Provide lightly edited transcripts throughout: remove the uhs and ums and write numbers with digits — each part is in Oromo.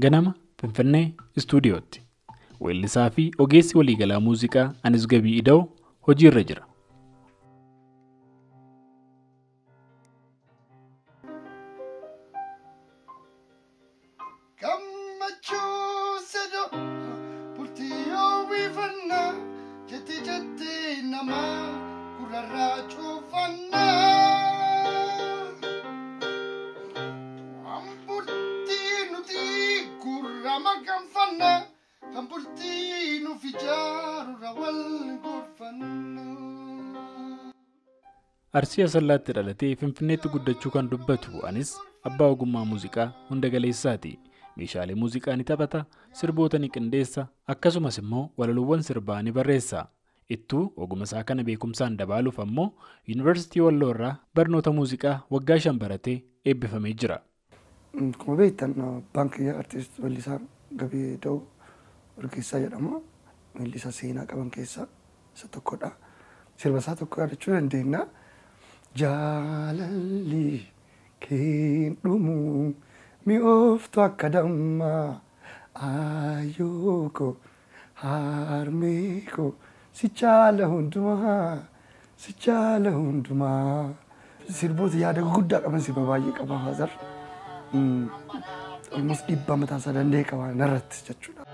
Ganama Finfinnee istuudiyootti. Weellisaa fi ogeessi waliigalaa muuziqaa Anis Gabii Ida'oo hojiirra jira. Arsii Asallaatti dhalatee Finfinneetti guddachuu kan dubbatu Anis abbaa ogummaa muuziqaa hunda galeessaati. Meeshaalee muuziqaa ni taphata, sirboota ni qindeessa, akkasumas immoo walaloowwan sirbaa ni barreessa. Ittuu ogummaa isaa kana beekumsaan dabaaluuf ammoo Yuunivarsiitii Walloo irraa barnoota muuziqaa waggaa 5 baratee eebbifamee jira. Akkuma beektan abbaan kiyya artiist weellisaa Gabii Ida'oo Urgeessaa jedhama. Weellisaa seenaa qaban keessaa isa tokkodha. Sirba isaa tokko yaadachuu dandeenya. Jaalalli keen dhumu mi'ooftu akka dammaa ayyoo koo harmee koo si caala hundumaa si caala hundumaa. Sirboota yaada guddaa qaban sirba baay'ee qaba Faazar. Almost dhiibbaa mataa isaa danda'e qaba narratti jechuudha.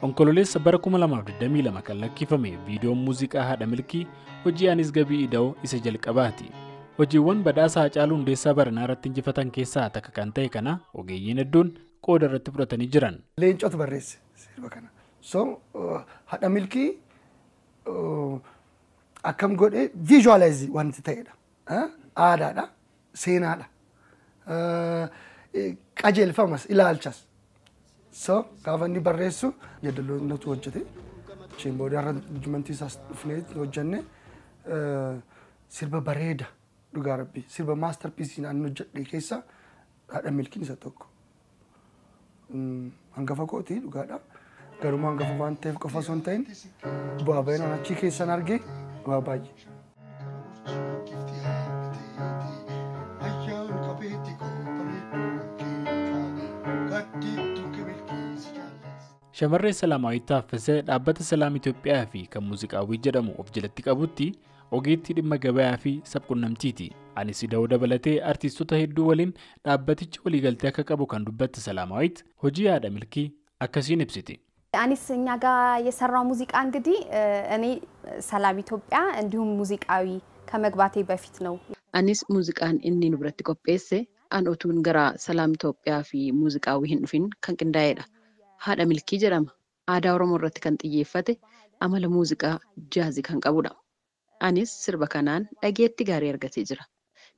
Onkololeessa bara 2022 kan lakkifame viidiyoon muuziqaa Haadha Milkii hojii Anis Gabii Ida'oo isa jalqabaati. Hojiiwwan badhaasa Haacaaluu Hundeessaa baranaa irratti injifatan keessaa takka kan ta'e kana ogeeyyiin hedduun qooda irratti fudhatanii jiran. Leencootu barreesse sirba kana. So Haadha Milkii akkam godhee visualize wanti ta'edha. Aadaadha, seenaadha, qajeelfamas, ilaalchas. So gaafa inni barreessu yeedalloonatu hojjete. Isheen booda arranjimentii isaas dhufnee hojjenne sirba bareeda dhugaa rabbi sirba maasterpiisii naannoo hojjedhe keessa Haadha Milkiin isa tokko. Hangafa kooti dhugaadha. Garuu hangafa waan ta'eef qofa osoo hin ta'in bu'aa baay'inaan achii keessan arge bu'aa baay'ee. Shamarree Salaamaawwit Taaffasee dhaabbata Salaam Itoophiyaa fi kan muuziqaawwii jedhamu of jalatti qabutti ogeettii dhimma gabayaa fi sabquunnamtiiti. Anis Ida'oo dabalatee artiistota hedduu waliin dhaabbatichi waliigaltee akka qabu kan dubbatte Salaamaawwit hojii Haadha Milkii akkasiin ibsiti. አኒስ እኛ ጋር የሰራው ሙዚቃ እንግዲህ እኔ ሰላም ኢትዮጵያ እንዲሁም ሙዚቃዊ ከመግባቴ በፊት ነው። አኒስ ሙዚቃን inni nu biratti qopheesse an otuun gara Salaam Itoophiyaa fi muuziqaawwii hin dhufin kan qindaa'edha. Haadha Milkii jedhama. Aadaa Oromoo irratti kan xiyyeeffate amala muuziqaa jaazii kan qabudha. Anis sirba kanaan dhageettii gaarii argatee jira.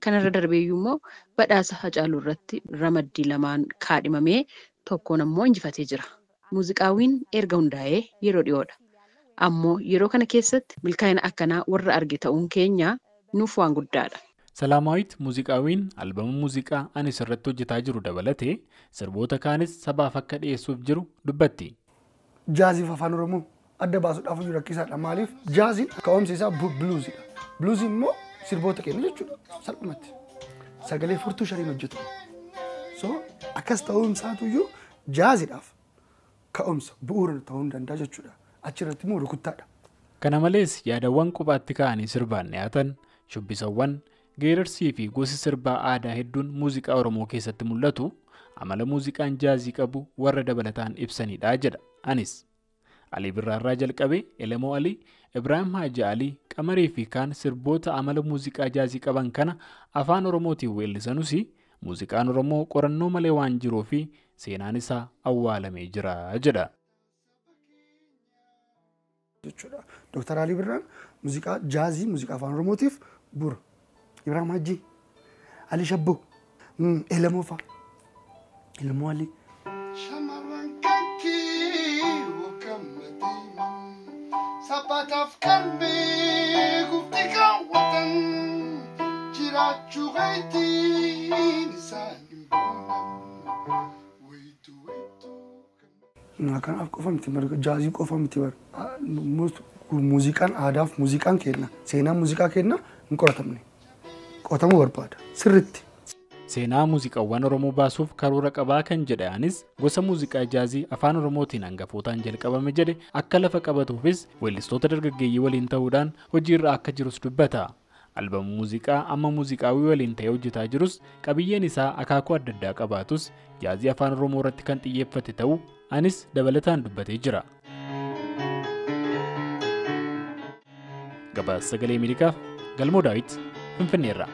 Kanarra darbeeyyuu immoo badhaasa Haacaaluu irratti ramaddii lamaan kaadhimamee tokkoon ammoo injifatee jira. Muuziqaawwiin erga hundaa'ee yeroo dhiyoodha. Ammoo yeroo kana keessatti milkaa'ina akkanaa warra arge ta'uun keenya nuuf waan guddaadha. Salaamaawwit muuziqaawwiin albama muuziqaa Anis irratti hojjetaa jiru dabalatee sirboota kaanis sabaaf akka dhiyeessuuf jiru dubbatti. Jaaziif afaan Oromoo adda baasuudhaaf iyyuu rakkisaadha. Maaliif jaaziin ka'umsi isaa buluuziidha. Buluuziin immoo sirboota keenya jechuudha salphumatti. Sagalee furtuu shaniin hojjetu. So akkas ta'uun isaatu iyyuu jaaziidhaaf ka'umsa bu'uura ta'uu hin danda'a jechuudha. Achirratti immoo rukuttaadha. Kana malees yaadawwan kophaatti ka'anii sirbaan dhiyaatan shubbisawwan geerarsii fi gosi sirbaa aadaa hedduun muuziqaa Oromoo keessatti mul'atu amala muuziqaan jaazii qabu warra dabalataan ibsanidha jedha Anis. Alii Birraarraa jalqabee Elemoo Alii, Ibraahim Haaji Alii, Qamarii fi kaan sirboota amala muuziqaa jaazii qaban kana afaan Oromootiin weellisanus muuziqaan Oromoo qorannoo malee waan jiruu fi seenaan isaa awwaalamee jira jedha. Jechuudha. Dooktar Alii Birraan muuziqaa jaazii muuziqaa afaan Oromootiif bu'uura. Ibraahim Haaji, Ali Shabboo, Elemoo fa'a. Elemoo Alii. Shamarran kankii hoggammatee sabbataaf qalbii gufti kaawwatan jiraachuu keetiin isaan hin boonan. Kanaaf qofa miti bara, jaazii qofa miti bara. Muuziqaan aadaaf muuziqaan kenna, seenaan muuziqaa kenna hin qoratamne. Qoratamuu barbaada sirriitti. Seenaa muuziqaawwan Oromoo baasuuf karoora qabaa kan jedhanis gosa muuziqaa jaazii afaan Oromootiin hangafootaan jalqabame jedhe akka lafa qabatuufis weellistoota dargaggeeyyii waliin ta'uudhaan hojiirra akka jirus dubbata. Albama muuziqaa amma muuziqaawii waliin ta'ee hojjetaa jirus qabiyyeen isaa akaakuu adda addaa qabaatus jaazii afaan Oromoo irratti kan xiyyeeffate ta'uu anis dabalataan dubbatee jira. Gabaasa Sagalee Ameerikaaf Galmoo Daawit Finfinneerraa.